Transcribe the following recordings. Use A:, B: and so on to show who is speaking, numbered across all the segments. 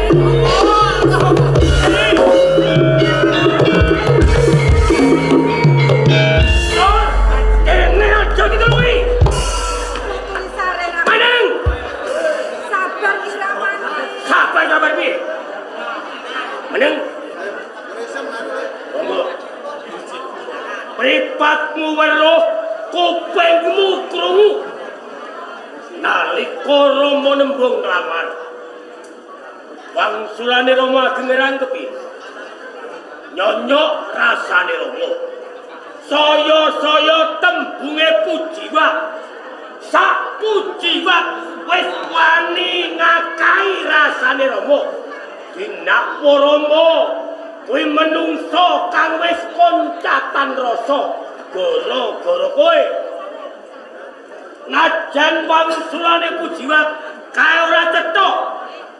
A: Kene aja ditulungi.
B: Tulisare ra.
A: Meneng.
B: Sabar ki ramane.
A: Sabar sabar piye? Meneng. Monggo. Mripatmu weruh, kupingmu krungu. Nalika Rama nembung nglamar. Wangsulane Rama ageng rangkepi. Nyonyok rasane Rama. Saya-saya tembunge pujiwa. Sak pujiwa wis wani ngakai rasane Rama. Dinakwa Rama kuwi menungso kang wis koncatan rasa gara-gara kowe. Najan wangsulane pujiwat kae ora cetha.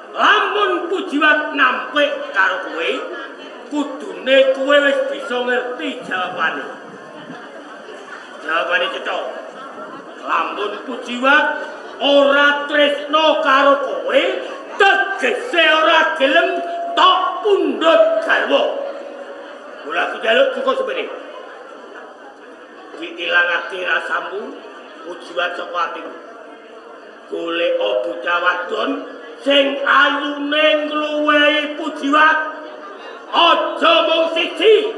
A: Lamun pujiwat nampik karo kowe, kudune kowe wis bisa ngerti jawabane. Jawabane cetha. Lamun pujiwat ora tresna karo kowe, tegese ora gelem tok pundhut garwa. Mula aku njaluk cukup sepene. Diilangake rasamu pujiwat saka atimu. Golek bocah wadon sing ayune ngluwehi pujiwat. Aja mung siji.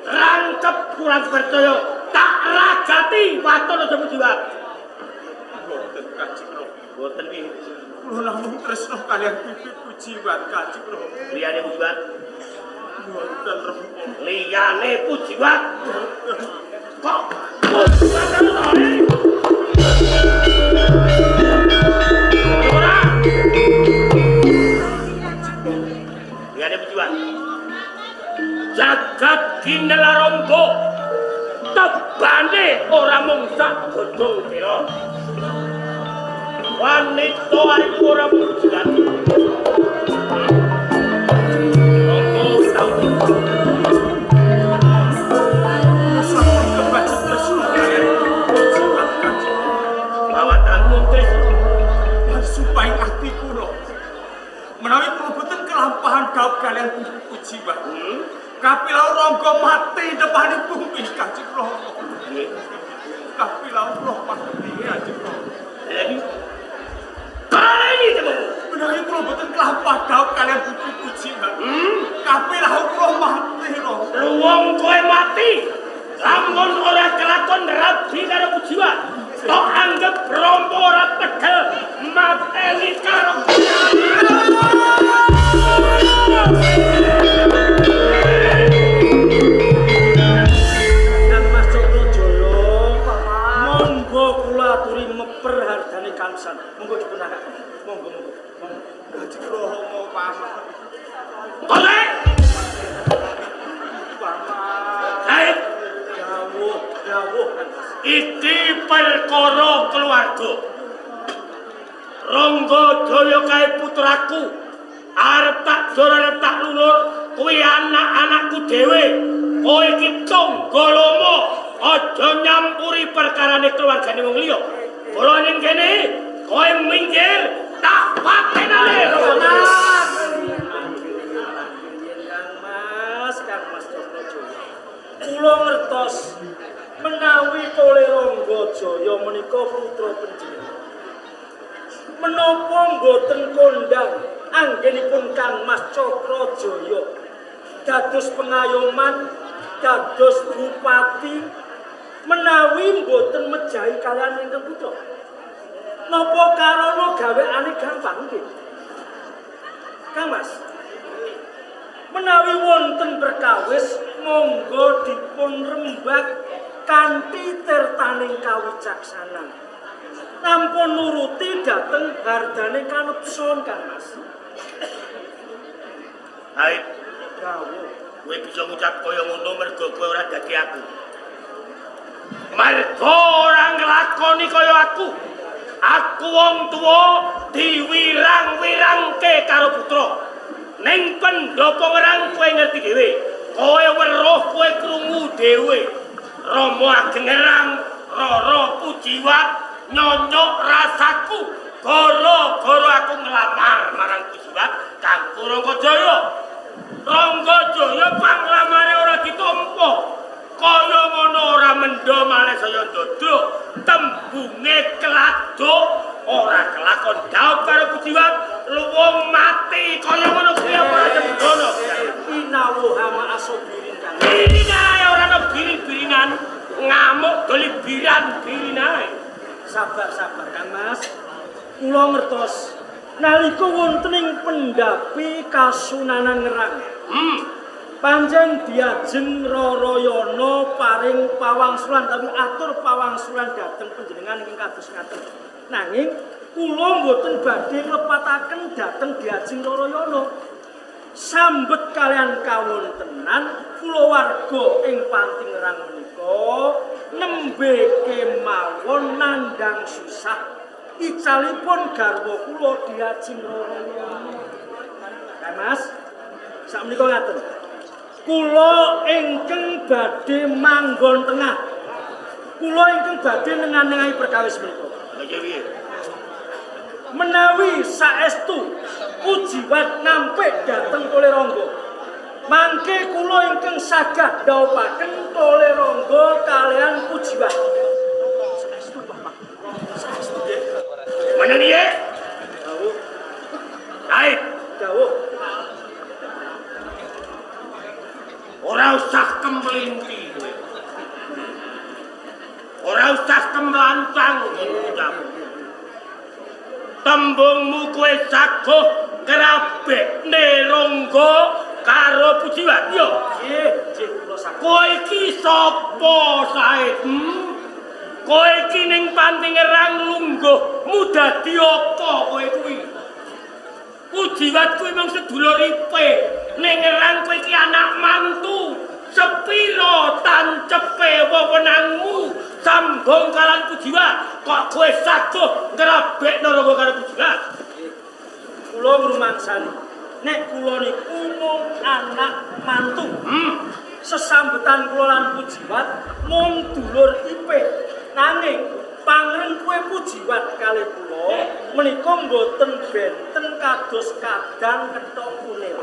A: Rangkep kurang percaya tak ragati waton aja pujiwat.
C: Mboten Kanjeng Rama.
A: Mboten piye.
C: Kula namung tresna kaliyan Bibi Pujiwat Kanjeng Rama.
A: Liyane pujiwat,
C: Mboten Rama.
A: Liyane pujiwat. Kok pujiwat karo tole? Ora. Liyane pujiwat. Jagat ginelarangga tebane ora mung sak godhong tela. Wanita ayu ora mung pujiwat. Monggo tau.
C: Sampun kebacut tresna kaliyan Pujiwat Kanjeng Rama.
A: Bawatanmu tresna.
C: Lan supaya ati kula menawi kula boten kelampahan dhaup kaliyan Bibi Pujiwat. Kapilau Rangga mati depane bumi Kanjeng Rama.
A: Nggih.
C: Kapilau kula mati Kanjeng Rama.
A: Lagi. Baleni temu.
C: Menawi kula boten kelampah dhaup kaliyan Bibi Pujiwat. Kapilau kula mati Rama.
A: Luwung kowe mati. Lamun ora kelakon rabi karo pujiwa. Tok anggep Rama ora tegel mateni karo.
D: Kang Mas Cakra Jaya, monggo kula aturi meper hardane kangsan. Monggo dipunakaken. Monggo monggo. Monggo.
C: Kanjeng Rama paman.
A: Kowe
D: Paman.
A: Said,
D: Dawuh, dawuh Kang Mas.
A: Iki perkara keluarga. Rangga Jaya kae putraku. Arep tak jor arep tak lulur kuwi anak-anakku dhewe. Kowe iki tangga lomo, aja nyampuri perkarane keluargane wong liya. Bala ning kene, kowe minggir tak patenane Rangga.
D: Kang Mas, Kang Mas Cakra Jaya. Kula ngertos menawi kole Rangga Jaya menika putra panjenengan. Menapa mboten kondang anggenipun Kang Mas Cakra Jaya dados pengayoman, dados bupati menawi mboten mejahi kaliyan ingkang putra? Napa karana gaweane gampang nggih? Kang Mas, menawi wonten perkawis monggo dipun rembag kanthi tirtaning kawicaksanan. Ampun nuruti dhateng hardane kanepson Kang Mas.
A: Hai,
D: Dawuh.
A: Kowe bisa ngucap kaya ngono mergo kowe ora dadi aku. Mergo ora nglakoni kaya aku. Aku wong tuwa diwirang-wirangke karo putra. Ning pendopo ngerang kowe ngerti dhewe. Kowe weruh, kowe krungu dhewe. Rama ageng ngerang, Rara Pujiwat nyonyok rasaku. Gara-gara aku nglamar marang Pujiwat kanggo Rangga Jaya. Rangga Jaya panglamare ora ditampa. Kaya ngono ora mendha malih saya ndodro. Tembunge keladuk ora kelakon daup karo Pujiwat luwung mati kaya ngono kuwi apa ora sembrono.
D: Inawuha ma'asobirin Kang.
A: Birinae ora ana birin-birinan, ngamuk doli biran-birin ae.
D: Sabar-sabar Kang Mas. Kula ngertos nalika wonten ing pendhapi Kasunanan Ngerang. Pancen diajeng Rarayana paring pawangsulan tapi atur pawangsulan dhateng panjenengan ingkang kados ngaten. Nanging kula mboten badhe nglepataken dhateng diajeng Rarayana. Sambet kalian kawontenan kulawarga ing Panti Ngerang menika nembe kemawon nandhang susah icalipun garwa kula diajeng Rarayana. Kang Mas, sakmenika ngaten. Kula ingkang badhe manggon tengah. Kula ingkang badhe nengan-nengahi perkawis menika.
A: Lha piye?
D: Menawi saestu Pujiwat nampik dhateng Tolerangga. Mangke kula ingkang saged ndhawuhaken Tolerangga kalian Pujiwat. Saestu Bapak. Saestu nggih.
A: Meneng piye?
D: Dawuh.
A: Sae.
D: Dawuh.
A: Ora usah kemlinti kowe. Ora usah kemlancang ngono. Tembungmu kowe saguh kerabekne Rangga karo Pujiwat yo.
D: Nggih, nggih kula saguh.
A: Kowe iki sapa Said? Kowe iki ning Panti Ngerang lungguh mudadi apa kowe kuwi? Pujiwat kuwi mung sedulur ipe. Ning Ngerang kowe iki anak mantu. Sepiro tancepe wewenangmu sambung kalan Pujiwat kok kowe saguh ngrabekno Rangga karo Pujiwat?
D: Kula ngrumangsani nek kula niku mung anak mantu. Sesambetan kula lan Pujiwat mung dulur ipe. Nanging pangreng kue Pujiwat kalih kula menika mboten benten kados kadang kethok kunir.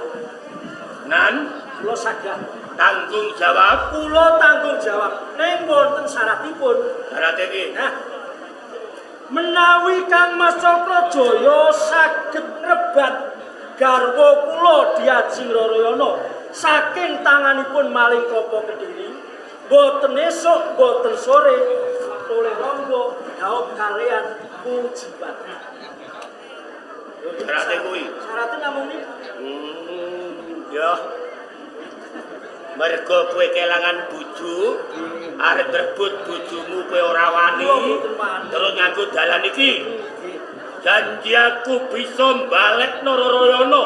A: Nan
D: kula saged
A: tanggung jawab.
D: Kula tanggung jawab ning wonten syaratipun.
A: Syarate iki?
D: Nah, menawi Kang Mas Cakrajaya saged ngrebat garwa kula diajeng Rarayana saking tanganipun Maling Kapa Kediri, mboten esuk mboten sore Tolerangga dhaup kalian Pujiwat.
A: Syarate kuwi.
D: Syarate namung niku.
A: Ya. Mergo kowe kelangan bojo, arep rebut bojomu kowe ora wani, terus nganggo dalan iki. Janji aku bisa mbalekno Rarayana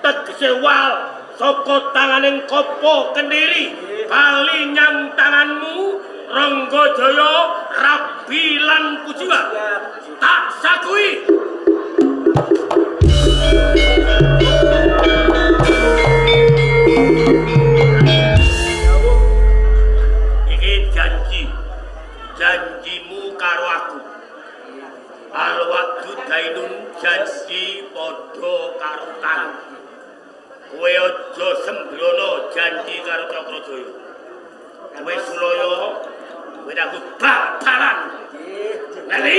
A: tegese wal saka tanganing Kapa Kendiri, bali nyang tanganmu Rangga Jaya Rabi lan Pujiwat. Tak sakui. Iki janji, janjimu karo aku. Alwaktu dainun janji padha karo kang. Kowe aja sembrono janji karo Cakrajaya. Kowe sulaya, kowe aku bal-balan. Ngerti?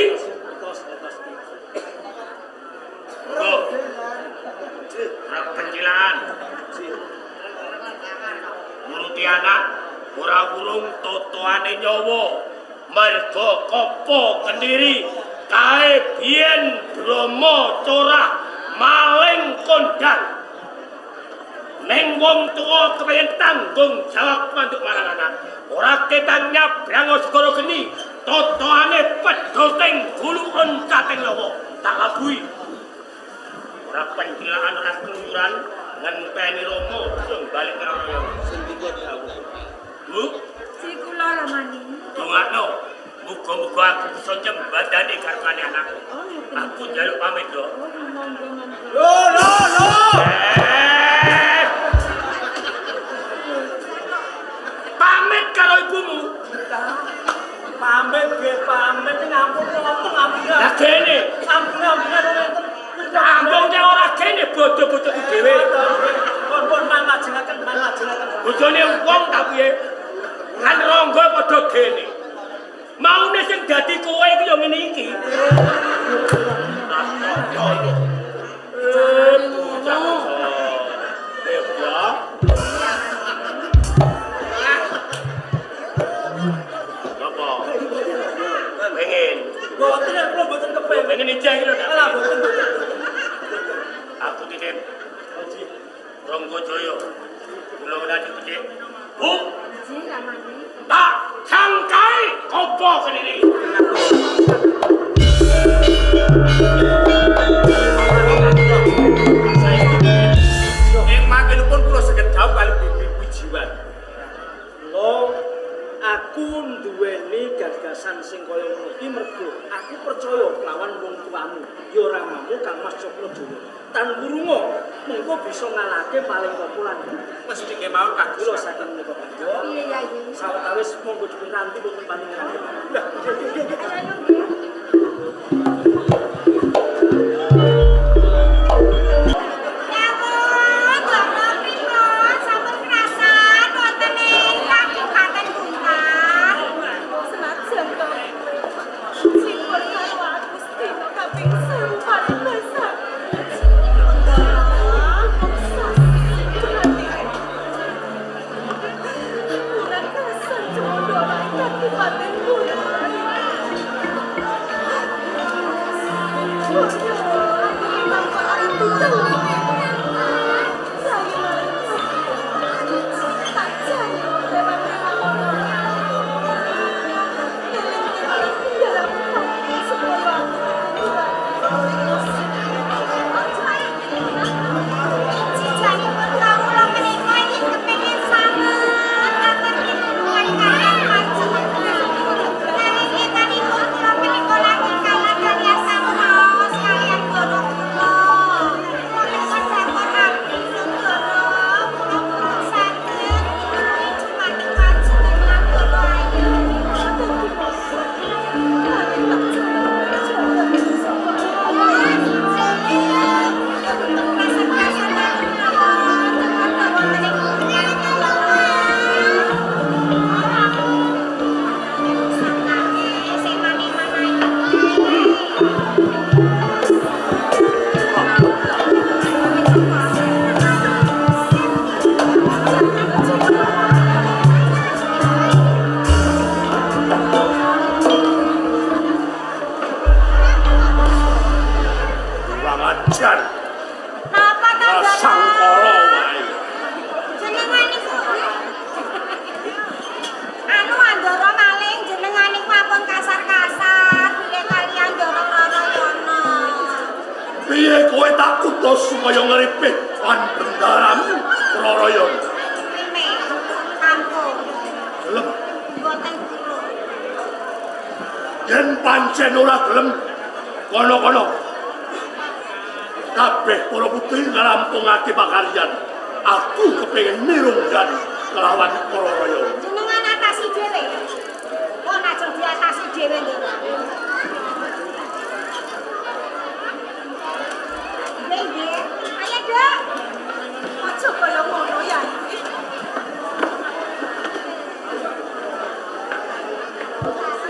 A: Monggo. Ora pencilaan. Nuruti anak ora wurung totoane nyawa. Mergo Kapa Kendiri kae biyen Brahma corah maling kondang. Ning wong tuwa kepengen tanggung jawab mantuk marang anak. Ora ketang nyabrang segara geni, totoane pedhoting gulu oncating lawa. Tak labuhi. Ora pencilaan ora keluyuran ngenteni Rama sing balik karo Raya. Bu,
B: si kula ramani.
A: Dongakno, muga-muga aku bisa nyembadani karepane anakku. Aku njaluk pamit lho.
B: Oh, monggo monggo.
C: Lho lho lho.
A: Pamit karo ibumu.
D: Pamit ge pamit ngampun wonten ampun.
A: Lah kene,
D: ampun ampun wonten.
A: Ampun nek ora kene bodo-bodoku dhewe. dhewe.
D: Pun pun majengaken, majengaken.
A: Bojone wong ta piye? Kan Rangga padha dene. Maune sing dadi kowe iki ya ngene iki. Bocah. Ya. Apa? Pengen.
D: Mboten kula mboten kepengin.
A: Pengen ijeh iki lho.
D: Alah mboten mboten.
A: Aku titip. Rangga Jaya. Kula ora dicek. Bu,
B: Nggih, Ramani.
A: tak sangkai opo kene iki?
C: Ing mangkenipun kula saged dhawuh kalih Bibi Pujiwan.
D: Lho, aku nduweni gagasan sing kaya ngono iki mergo aku percaya kelawan wong tuamu, ya ramamu Kang Mas Cakrajaya. Tan wurunga mengko bisa ngalahke paling populan.
C: Mesti kemawon
D: Kula
C: kados
D: saking menika Pak.
B: Iya, Yayi.
D: Sawetawis monggo dipun ranti wonten panjenengan. Lah, nggih nggih.
B: Ayo nggih.
E: Nyawon, Ndara pripun? Sampun kerasan wonten ing Kabupaten Buntang.
B: Senajan to simpur karo aku sedina kaping 1000 paling besar.
E: Cijanipun kawula menika iki kepengin sanget katur pitulungan kaliyan panjenengan. Nanging etanipun kula menika lagi kalah kaliyan sangmaos kaliyan dara kula. Kula dapur abdi Ndara, kula boten saged mituluhi jumateng panjenengan dara ayu.
A: Kurang ajar.
E: Napa to, Ndara?
A: Sangkala wae.
E: Jenengan niku anu Andara maling jenengan niku ampun kasar-kasar bilih kaliyan Ndara Rarayana.
A: Piye kowe tak utus supaya ngripih lan bendaramu Rarayana?
E: Prime kampung
A: Gelem
E: mboten purun.
A: yen pancen ora gelem kono-kono. Kabeh para putri ngrampungake pakaryan. Aku kepengin mirunggan kelawan para raya.
E: Jenengan atasi dhewe. Kok ajeng diatasi dhewe Ndara. Nggih, nggih. Ayo, Dok.
B: Aja kaya ngono ya.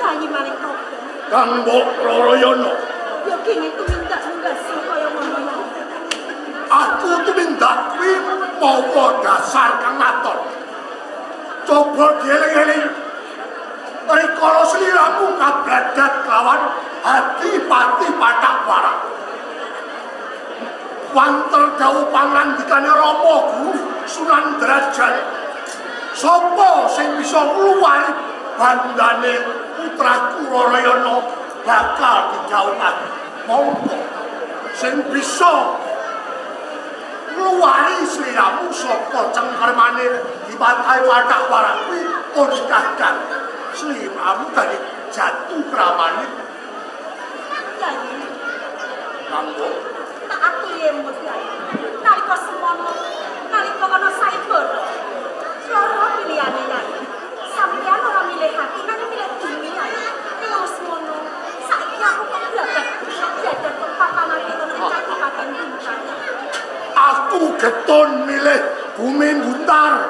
B: Yayi maring topo.
A: Kang Mbok Rarayana,
B: Ya kene tumindak munggah sing kaya ngono ya.
A: aku tumindak kuwi mawa dasar kang ngaton. Coba dieling-eling. Rikala sliramu kabladat kelawan hati-pati patak warak. Wanter dawuh pangandikane Rama Guru Sunan Derajat. Sapa sing bisa ngluwari bandane putraku Rarayana bakal dijauhake. Monggo sing bisa ngluwari sliramu saka cengkermane dipatai watak warak kuwi pun kadang sliramu dadi jatuh kramane
B: Yayi,
A: kanggo
B: tak aturi emut yayi. Nalika semono, nalika ana saibara. Loro pilihane yayi. Sampeyan ora milih aku, nanging milih bumi yayi. Mila semono, saiki aku keblabat, dadak papanane ana ing Kabupaten Buntang.
A: Aku aku Waton milih bumi buntar.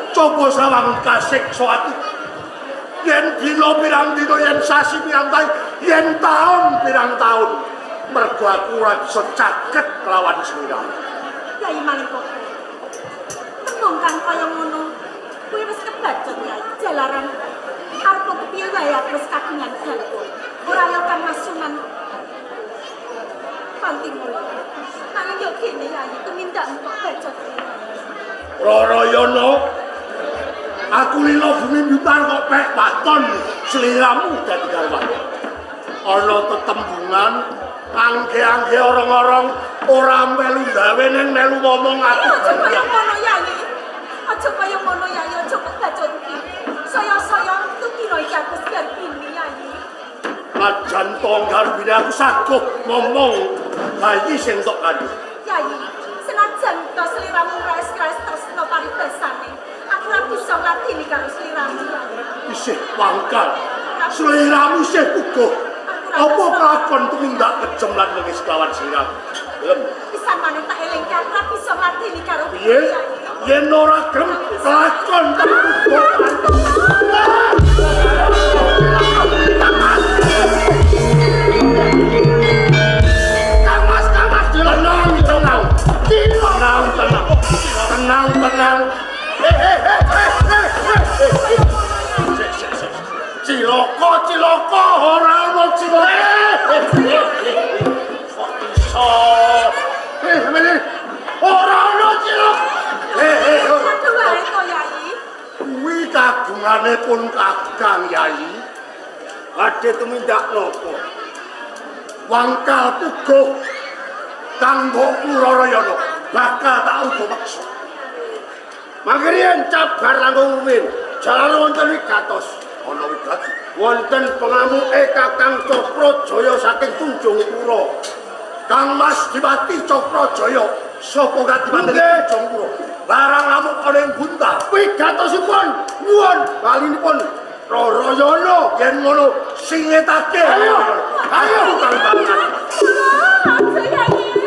A: Coba sawang kasiksa ati. Yen dina pirang dina, yen sasi pirang taun, yen taun pirang taun, mergo aku ora bisa caket kelawan sliramu.
B: Yai Malengkoko. Tembung kang kaya ngono kuwi wis kebacut Yai, jalaran arep kepiye wae aku wis kagungan garwa. Ora ya Kang Mas Sunan Panti Mulya. Nanging yo kene Yai tumindak kok bacut.
A: Rarayana, aku lila bumi buntar kok pek waton sliramu dadi garwan. Ana tetembungan angge-angge orong-orong ora melu gawe ning melu ngomong aku.
B: Aja kaya ngono Yai. Aja kaya ngono Yai, aja kok bacut iki. Saya-saya metu dina iki aku wis garbini Yai.
A: Najan to garbine aku saguh ngomong bayi sing tok kandhu.
B: Yai, senajan to sliramu res-res tresno paribasane, aku ora bisa ngladeni karo sliramu Yai.
A: Isih wangkal. Sliramu isih puguh. Apa kelakon tumindak kejem lan nengis kelawan sliramu? Gelem.
B: Pisan maneh tak elingke aku ora bisa ngladeni karo kowe,
A: Piye?
B: Yai.
A: Yen ora gelem kelakon puguh. Kang Mas, Kang Mas, tenang, tenang. Tenang, tenang. Tenang, tenang. Eh, eh, eh, eh, eh, eh. Sik, sik, sik. Cilaka, cilaka, ora ono cilaka. Kok iso? Eh, ngene. Ora ono cilaka. Eh, eh, oh.
B: Padha wae to Yai.
A: Kuwi kagungane pun kagang Yai.
C: Badhe tumindak napa?
A: Wangkal puguh kang mbokmu Rarayana bakal tak uga meksa.
C: Mangkriyen cabar langkung rumiyin. Jalan wonten wigatos.
A: Ana wigati.
C: Wonten pengamuke Kakang Cakrajaya saking Tunjungpura.
A: Kang Mas Dipati Cakrajaya sapa kadipaten
C: Nggih.
A: Tunjungpura. Barang ngamuk ana ing buntar.
C: Wigatosipun nyuwun balinipun Rarayana.
A: Yen ngono singetake.
C: Ayo, ayo.
A: Kang bangan.
B: Aja Yai.